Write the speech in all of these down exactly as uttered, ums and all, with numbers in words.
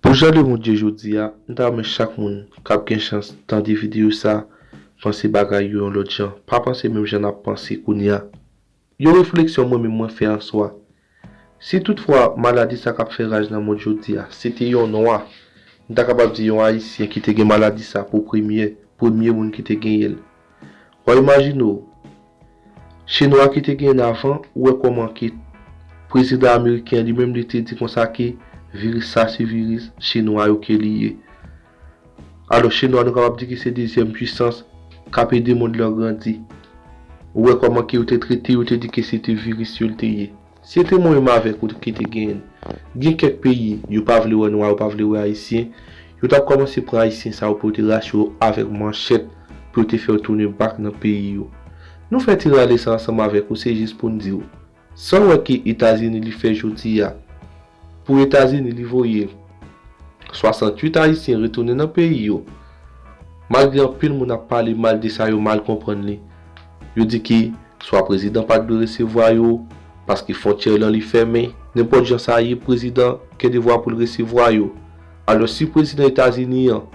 Pou jan lemonn ye jodi a, m ta renmen chak moun k ap gen chans tande videyo sa, panse bagay yo yon lòt jan. Pa panse menm jan n ap panse kounye a. Yon refleksyon mwen menm mwen fè aswè a. Si toutfwa maladi sa k ap fè raj nan mond jodi a, se te yon nwa, m ta kapab di yon Ayisyen ki te gen maladi sa pou premye, premye moun ki te genyen l. W a imajine w, Chinwa ki te genyen l avan, ou wè kòman ke prezidan ameriken an li menm li te di konsa ke viris sa se viris Chinwa yo ke li ye. Alò, Chinwa nou kapab di ke se dezyèm pwisans k ap ede mond lan grandi. Ou wè kòman ke yo te trete, yo te di ke se te viris yo l te ye. Si se te mwen menm avèk ou ki te genyen l, gen kèk peyi, yo pa vle wè nwa, yo pa vle wè Ayisyen, yo t ap kòmanse pran Ayisyen sa yo pou yo te rache yo avèk manchèt pou yo te fè yo tounen back nan peyi yo. Nou fè ti rale sa ansanm avèk ou, se jis pou n di w. Sa w wè ke Etazini li fè jodi a, pou Etazini li voye swasanntuit Ayisyen retounen nan peyi yo. Malgre anpil moun ap pale mal de sa, yo mal konprann li. Yo di ke swa prezidan pa t dwe resevwa yo, paske fwontyè lan li fèmen. Nenpòt jan sa ye, prezidan gen devwa pou l resevwa yo. Alò, si prezidan Etazini an,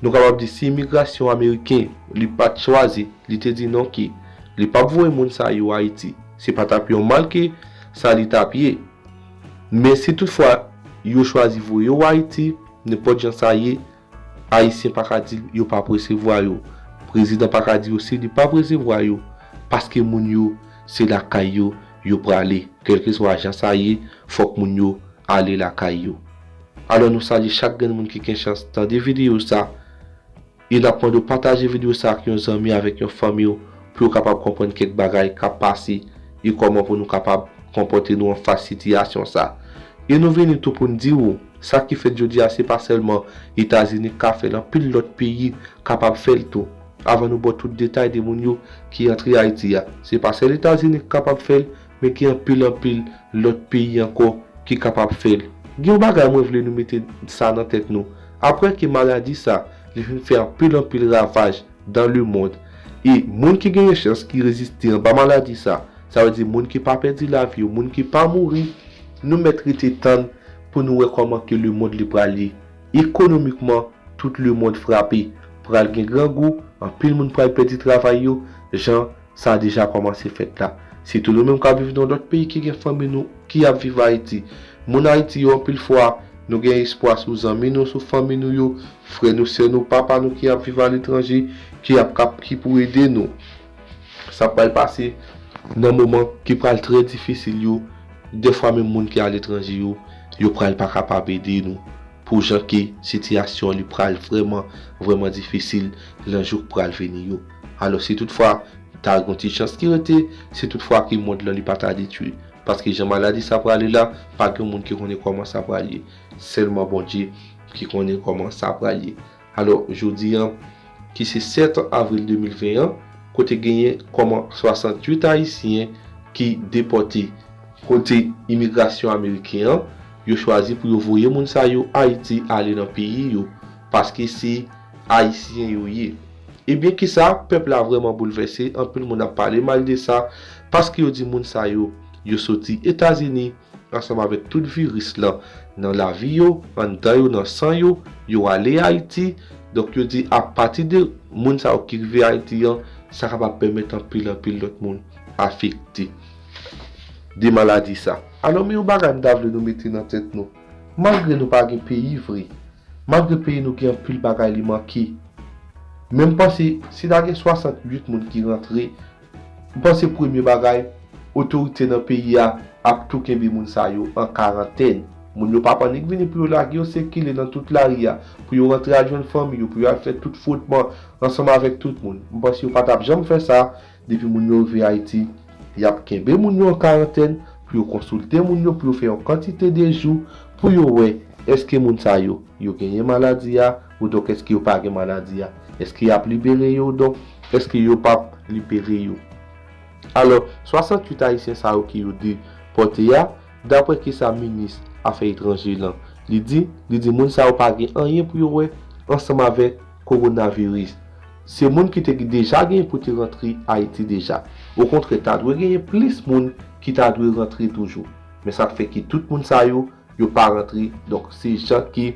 nou kapab di si imigrasyon ameriken li pa t chwazi, li te di non ke li p ap voye moun sa yo Ayiti, se pa t ap yon mal ke sa li t ap ye. Men si toutfwa yo chwazi voye w Ayiti, nenpòt jan sa ye, Ayisyen pa ka di yo p ap resevwa yo. Prezidan pa ka di yo si li p ap resevwa yo, paske moun yo, se lakay yo yo prale. Kèlkeswa jan sa ye, fòk moun yo ale lakay yo. Alò, nou salye chak grenn moun ki gen chans tande videyo sa. E n ap mande w pataje videyo sa ak yon zanmi, avèk yon fanmi w, pou yo kapab konprann kèk bagay k ap pase e kòman pou nou kapab konpòte nou anfas sitiyasyon sa. E nou vini tou pou n di w, sa ki fèt jodi a, se pa sèlman Etazini k ka fè l, anpil lòt peyi kapab fè l tou. Avan nou ba w tout detay de moun yo ki antre Ayiti a, se pa sèl Etazini k kapab fè l, men gen anpil, anpil lòt peyi ankò ki kapab fè l. Gen yon bagay mwen vle nou mete sa nan tèt nou. Apre ke maladi sa, li fin fè anpil, anpil ravaj dans le monde, e moun ki genyen chans ki reziste anba maladi sa, sa vle di moun ki pa pèdi lavi yo, moun ki pa mouri, nou mèt rete tann pou nou wè kòman ke lemonn li pral ye. Ekonomikman, tout lemonn frape. Pral gen grangou, anpil moun pral pèdi travay yo, jan sa deja kòmanse fèt la. Sitou nou menm k ap viv nan lòt peyi ki gen fanmi nou ki ap viv Ayiti. Moun Ayiti yo, anpil fwa, nou gen espwa sou zanmi nou, sou fanmi nou yo, frè nou, sè nou, papa nou ki ap viv aletranje, ki ap kap, ki pou ede nou. Sa pral pase nan moman ki pral trè difisil yo, dèfwa menm moun ki aletranje yo, yo pral pa kapab ede nou. Pou jan ke sitiyasyon li pral vrèman, vrèman difisil nan jou k pral vini yo. Alò, si toutfwa ta gen yon ti chans ki rete, si toutfwa ke mond lan li pa ta detwi. Paske jan maladi sa prale la, pa gen moun ki konnen kòman sa pral ye. Sèlman Bondye ki konnen kòman sa pral ye. Alò, jodi a, ki se sèt avril de mil ven an, kote genyen kòman swasanntuit Ayisyen ki depòte, kote imigrasyon ameriken an, yo chwazi pou yo voye moun sa yo Ayiti ale nan peyi yo, paske se Ayisyen yo ye. Ebyen, kisa, pèp la vrèman boulvèse, anpil moun ap pale mal de sa, paske yo di moun sa yo, yo soti Etazini, ansanm avèk tout viris lan nan lavi yo, anndan yo, nan san yo, yo ale Ayiti. Donk, yo di apati de moun sa yo ki rive Ayiti an, sa kapab pèmèt anpil, anpil lòt moun afekte de maladi sa. Alò, men yon bagay m ta vle nou mete nan tèt nou. Malgre nou pa gen peyi vre, malgre peyi nou gen anpil bagay li manke, men m panse, si ta gen swasanntuit moun ki rantre, m panse premye bagay, otorite nan peyi a ap tou kenbe moun sa yo an karantèn. Moun yo p ap annik vini pou yo lage yo sikile nan tout lari a, pou yo rantre al jwenn fanmi yo, pou yo al fè tout fwotman ansanm avèk tout moun. M panse yo pa t ap janm fè sa, depi moun yo rive Ayiti, y ap kenbe moun yo an karantèn, pou yo konsilte moun yo, pou yo fè yon kantite de jou, pou yo wè èske moun sa yo, yo genyen maladi a, oudonk èske yo pa gen maladi a, èske y ap libere yo, oudonk èske yo p ap libere yo. Alò, swasanntuit Ayisyen sa yo ki yo depòte a, daprè kisa minis afè etranje lan, li di, li di moun sa yo pa gen anyen pou yo wè ansanm avèk kowonaviris. Se moun ki te deja genyen pou te rantre Ayiti deja. Okontrè, ta dwe genyen plis moun ki ta dwe rantre toujou. Men sa k fè ke tout moun sa yo, yo pa rantre. Donk, se jan ke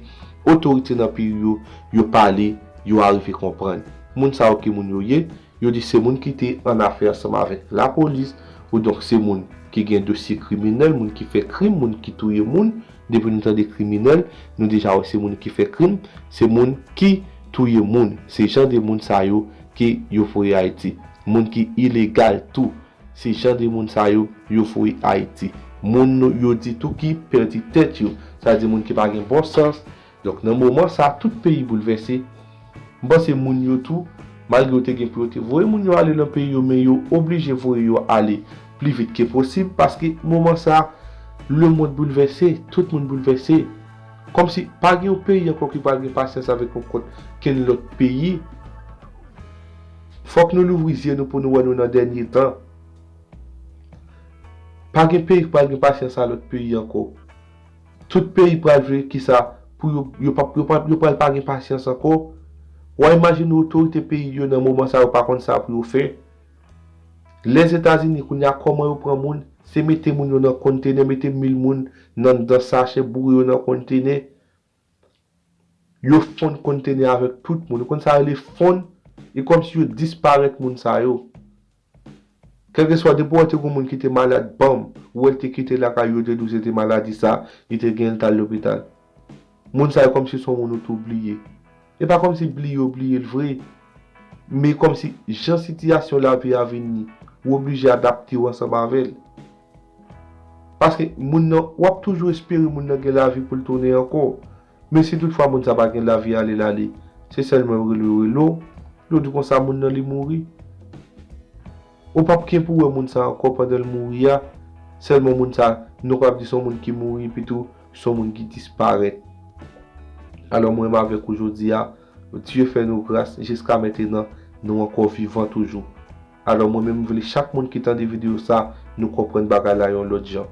otorite nan peyi yo, yo pale, yo arive konprann. Moun sa yo ki moun yo ye, yo di se moun ki te an afè ansanm avèk lapolis, ou donk se moun ki gen dosye kriminèl, moun ki fè krim, moun ki touye moun. Depi nou tande kriminèl, nou deja wè se moun ki fè krim, se moun ki touye moun. Se jan de moun sa yo ke yo voye Ayiti. Moun ki ilegal tou. Se jan de moun sa yo, yo voye Ayiti. Moun nou, yo di tou ki pèdi tèt yo. Sa di moun ki pa gen bon sans. Donk, nan moman sa, tout peyi boulvèse. M panse moun yo tou, malgre yo te gen pou yo te voye moun yo ale nan peyi yo, men yo oblije voye yo ale pli vit ke posib, paske moman sa, lemonn boulvèse, tout moun boulvèse. Kòmsi pa gen yon peyi ankò ki pral gen pasyans avèk yon kont kenn lòt peyi. Fòk nou louvri zye nou pou nou wè nou nan dènye tan. Pa gen peyi k pral gen pasyans a lòt peyi ankò. Tout peyi pral vle kisa? Pou yo, yo p ap, yo p ap, yo pral pa gen pasyans ankò. W a imajine otorite peyi yo nan moman sa yo pa konn sa pou yo fè. Lèzetazini kounye a kòman yo pran moun? Se mete moun yo nan kontenè, mete mil moun nan, nan sachè, boure yo nan kontenè. Yo fonn kontenè avèk tout moun. Ou konn sa rele fonn? E kòmsi yo disparèt moun sa yo. Kèlkeswa depi w wè te gon moun ki te malad, banm, ou wè l te kite lakay ou, yo te di w se te maladi sa, li te genyen, l t al lopital. Moun sa yo kòmsi se yon moun ou tou bliye. E pa kòmsi bliye ou bliye l vre, men kòmsi jan sitiyasyon lavi a vini, ou oblije adapte w ansanm avè l. Paske moun nan, w ap toujou espere moun nan gen lavi pou l tounen ankò. Men si toutfwa moun sa pa gen lavi, ale l ale, se sèlman rele w, rele w, yo di konsa moun nan li mouri. Ou p ap gen pou wè moun sa ankò pandan l mouri a. Sèlman moun sa, nou kapab di se yon moun ki mouri, epitou se yon moun ki disparèt. Alò, mwen menm avèk ou jodi a, Dye fè nou gras, jiska mentenan, nou ankò vivan toujou. Alò, mwen menm, m vle chak moun ki tande videyo sa, nou konprann bagay la yon lòt jan.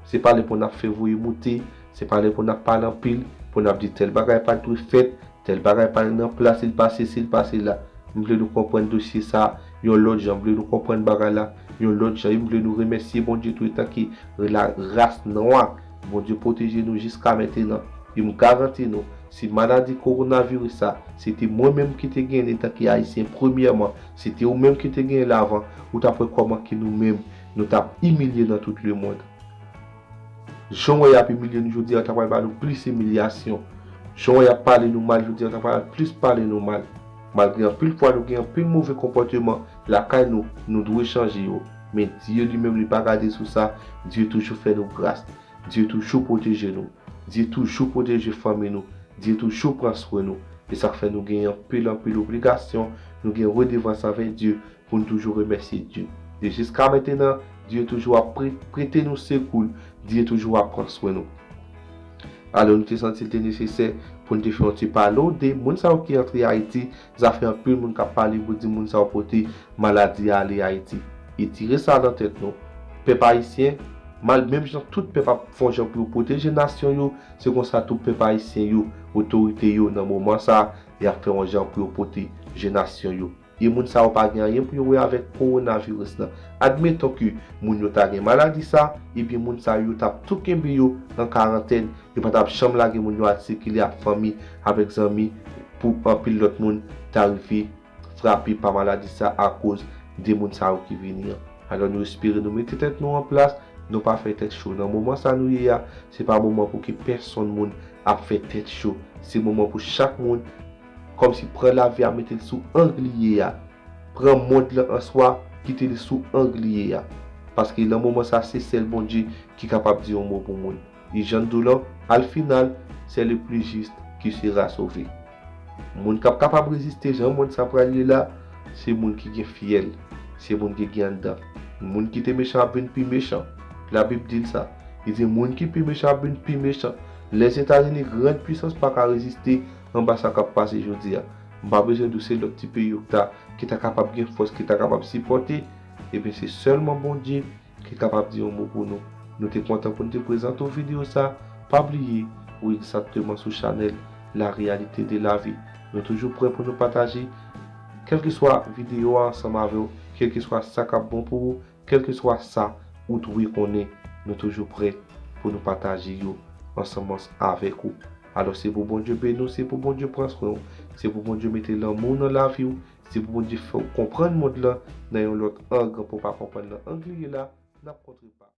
Se pa lè pou n ap fè voye moute, se pa lè pou n ap pale anpil, pou n ap di tèl bagay pa t dwe fèt, tèl bagay pa nan plas li pase si l pase la. M vle nou konprann dosye sa yon lòt jan, m vle nou konprann bagay la yon lòt jan, e m vle nou remèsye Bondye tou etan ke la ras nwa. Bondye pwoteje nou jiska mentenan. E m garanti nou, si maladi kowonaviris sa, se te mwen menm ki te genyen l etan ke Ayisyen premyèman, se te ou menm ki te genyen l avan, ou t ap wè kòman ke nou menm, nou t ap imilye nan tout lemonn. Jan w wè y ap imilye nou jodi a, yo ta pral ba nou plis imilyasyon. Jan w wè y ap pale nou mal jodi a, yo ta pral plis pale nou mal. Malgre anpil fwa nou gen anpil move konpòteman lakay nou, nou dwe chanje yo. Men Dye li menm li pa gade sou sa, Dye toujou fè nou gras. Dye toujou pwoteje nou. Dye toujou pwoteje fanmi nou. Dye toujou pran swen nou. E sa k fè nou gen anpil, anpil obligasyon, nou gen redevans anvè Dye pou n toujou remèsye Dye. E jiska mentenan, Dye toujou ap pre-, prete nou sekou l, Dye toujou ap pran swen nou. Alò, nou te santi l te nesesè pou n te fè yon ti pale w de moun sa yo ki antre Ayiti. Zafè anpil moun k ap pale pou di moun sa yo pote maladi a ale Ayiti. E tire sa nan tèt nou. Pèp ayisyen, mal, menm jan tout pèp ap fè yon jan pou yo pwoteje nasyon yo, se konsa tou pèp ayisyen yo, otorite yo nan moman sa a, y ap fè yon jan pou yo pwoteje nasyon yo. E moun sa yo pa gen anyen pou yo wè avèk kowonaviris lan. Admeton ke moun yo ta gen maladi sa, ebyen moun sa yo t ap tou kenbe yo an karantèn, yo pa t ap janm lage moun yo al sikile ak fanmi, avèk zanmi, pou anpil lòt moun ta rive frape pa maladi sa akoz de moun sa yo ki vini an. Alò nou espere nou mete tèt nou an plas, nou pa fè tèt cho. Nan moman sa nou ye a, se pa moman pou ke pèsonn moun ap fè tèt cho. Se moman pou chak moun kòmsi pran lavi a mete l sou ang li ye a. Pran mond lan an swa, kite li sou ang li ye a. Paske nan moman sa, se sèl Bondye ki kapab di yon mo pou moun. E jan n di w lan, al final, c'est le plus juste qui sera sauvé. Moun k ap kapab reziste jan mond sa pral ye la, se moun ki gen fyèl, se moun ki gen anndan. Moun ki te mechan ap vin pi mechan. Labib di l sa. Li di moun ki pi mechan ap vin pi mechan. Lèzetazini, gran pisans, pa ka reziste anba sa k ap pase jodi a. M pa bezwen di w se lòt ti peyi yo ki ta, ki ta kapab gen fòs, ki ta kapab sipòte. Ebyen, se sèlman Bondye ki kapab di yon mo pou nou. Nou te kontan pou n te prezante w videyo sa. Pa bliye, ou egzakteman sou chanèl La Réalité de la Vie. Nou toujou prè pou nou pataje kèlkeswa videyo a ansanm avè w, kèlkeswa sa k ap bon pou ou, kèlkeswa sa ou dwe konnen, nou toujou prè pou nou pataje yo ansanm avèk ou. Alò, se pou Bondye beni w, se pou Bondye pran swen w, se pou Bondye mete lanmou nan lavi w, se pou Bondye fè w konprann mond lan nan yon lòt ang pou w pa konprann nan ang li ye la, n ap kontre pa.